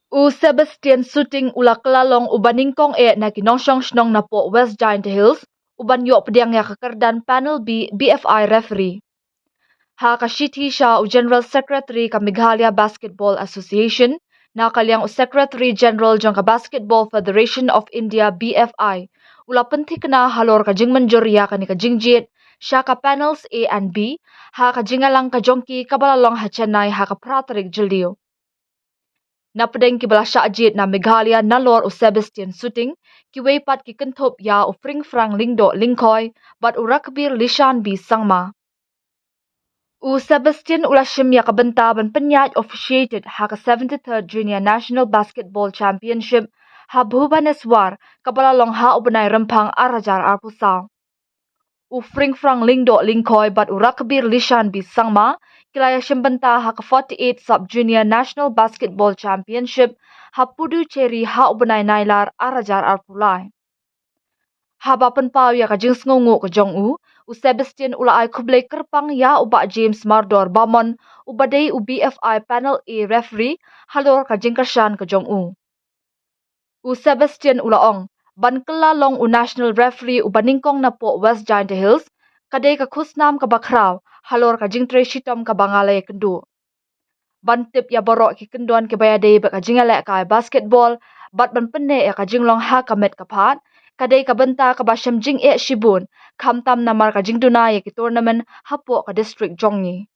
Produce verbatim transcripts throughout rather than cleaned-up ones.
U Sebastian Suting u la kylla long uba nyngkong eh na ki nongshong shnong na poh West Jaintia Hills uban ïoh pdiang ïa ka kyrdan Panel B B F I referee. Ha ka shithi sha u General Secretary ka Meghalaya Basketball Association, na ka liang u Secretary General jong ka Basketball Federation of India B F I, u la pynthikna halor ka jingmynjur ïa kane ka jingjied sha ka Panels A and B ha ka jingïalang ka jong ki kaba la long ha Chennai ha ka phra tarik Jylliew. Na pdeng kiba la shah jied na Meghalaya nalor u Sebastian Suting, kiwei pat ki kynthup ïa u Pringphrang Lyngdoh Lyngkhoi bad u Rakbir Lishan B Sangma. U Sebastian u la shim ïa ka bynta ban pynïaid officiated ha ka seventy-third Junior National Basketball Championship ha Bhubaneswar kaba la long ha u bnai Rymphang ar hajar arphew saw. U Pringphrang Lyngdoh Lyngkhoi bad u Rakbir Lishan B Sangma ki la ïashim bynta ha ka forty-eight Sub Junior National Basketball Championship ha Puducherry ha u bnai Nailar ar hajar arphew lai. Haba pynpaw ïa ka jingsngewnguh ka jong u, u Sebastian u la ai khublei kyrpang ïa u Bah James Mardor Bamon, uba dei u B F I Panel A referee, halor ka jingkyrshan ka jong u. U Sebastian u la ong, ban kylla long u national referee uba nyngkong na poh West Jaintia Hills ka dei ka khusnam kaba khraw halor ka jingtrei shitom kaba nga la ïakynduh. Ban tip ïa baroh ki kyndon kiba ïadei bad ka jingïalehkai basketball bad ban pynneh ïa ka jinglong ha ka met ka phad, ka dei ka bynta kaba shem jingeh shibun, khamtam namar ka jingduna ïa ki tournament hapoh ka district jong ngi.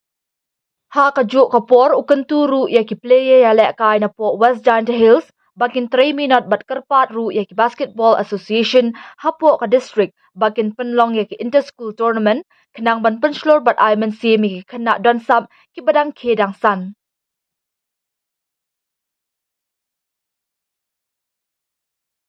Ha kajuh ka por u kyntu ruh ïa ki player ïalehkai na poh West Jaintia Hills ba kin trei minot bad kyrpad ruh ïa ki Basketball Association hapoh ka district ba kin pynlong ïa ki inter-school tournament khnang ban pynshlur bad ai mynsiem ïa ki khynnah donsap kiba dang khie dang san.